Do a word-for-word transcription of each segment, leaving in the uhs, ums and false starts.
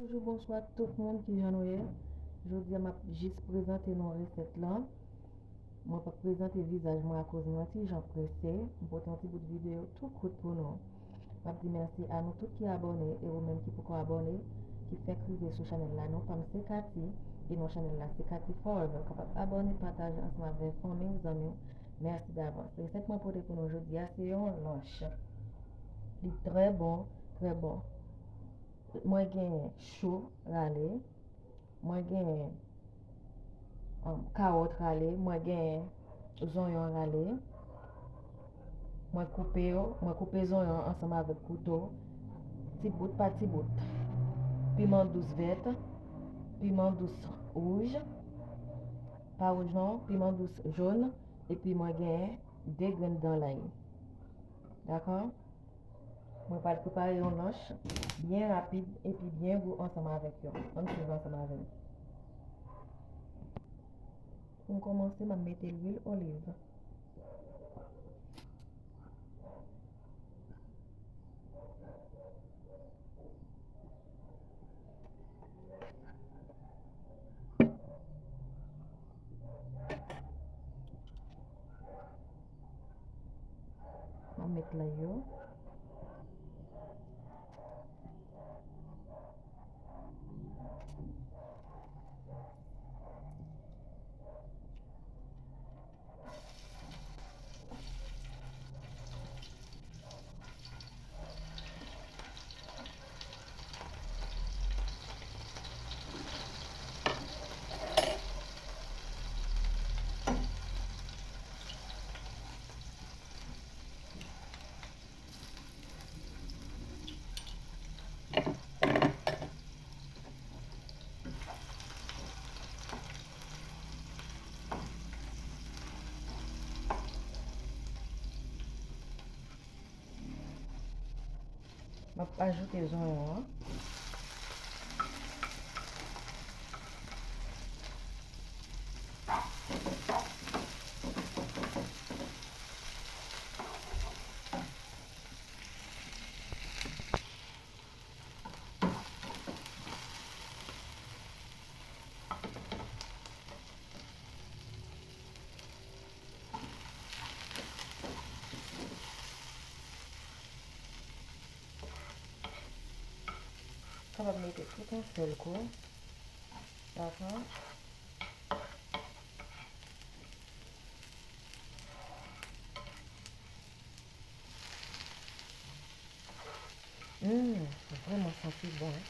Bonjou, bonswa tout moun, kijan nou ye? Jodi a m ap jis prezante nou resèt lan. Mwen p ap prezante vizaj mwen akoz mwen ti jan prese. M pote yon ti bout videyo tou kout pou nou. M ap di mèsi a nou tout ki abòne e ou menm ki poko abòne, ki fèk rive sou chanèl la. Non pa m se Cathy e non chanèl la se Cathy Forever. Ou kapab abòne, pataje ansanm avèk fanmi w, zanmi w. Mèsi davans. Resèt mwen pote pou nou jodi a se yon lunch. Li trè bon, trè bon. Mwen gen chou rale, mwen gen, um, kawòt rale, mwen gen zonyon rale. Mwen koupe yo, mwen koupe zonyon ansanm avèk kouto, ti bout pa ti bout. Piman dous vèt, piman dous wouj, pa wouj non, piman dous jòn, epi mwen gen de grenn dan lay. Dakò? Mwen pral prepare yon lunch byen rapid epi byen gou ansanm avèk yo. Ann swiv ansanm avè m. Pou m kòmanse, m ap mete lwil oliv. M ap met lay yo. M ap ajoute zonyon an. Kapab mete tout yon sèl kou. Dakò? Hum, vrèman santi bon, wi.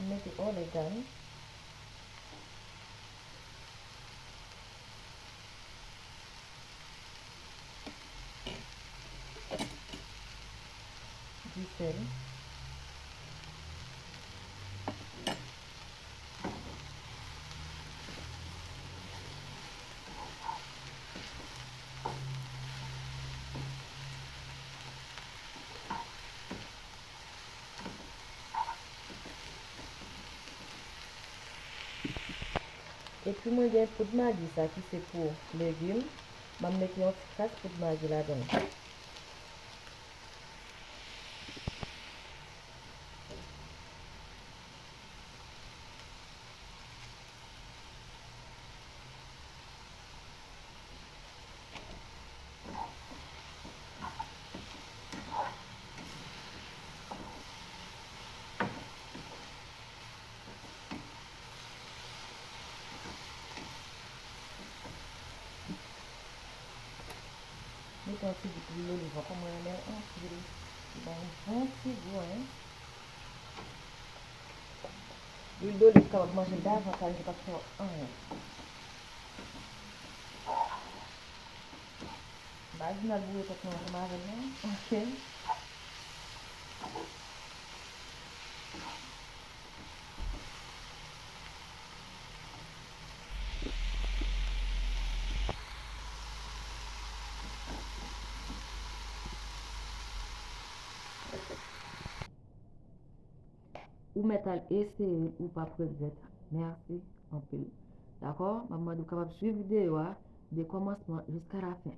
Mwen mete òregan, disèl. Epi mwen gen poud magi sa ki se pou legim. M ap mete yon ti kras poud magi ladan l. Yon ti gout lwil doliv ankò, mwen renmen l anpil. Li ba yon bon ti gou, en. Lwil doliv kapab manje l davantaj, li p ap fè w anyen. M pa di n al boure tèt nou ansanm avè l, non. Oke. Ou mèt al eseye l, ou p ap regrèt. Mèsi anpil. Dakò? M ap mande w kapab swiv videyo a de kòmansman jiska lafen.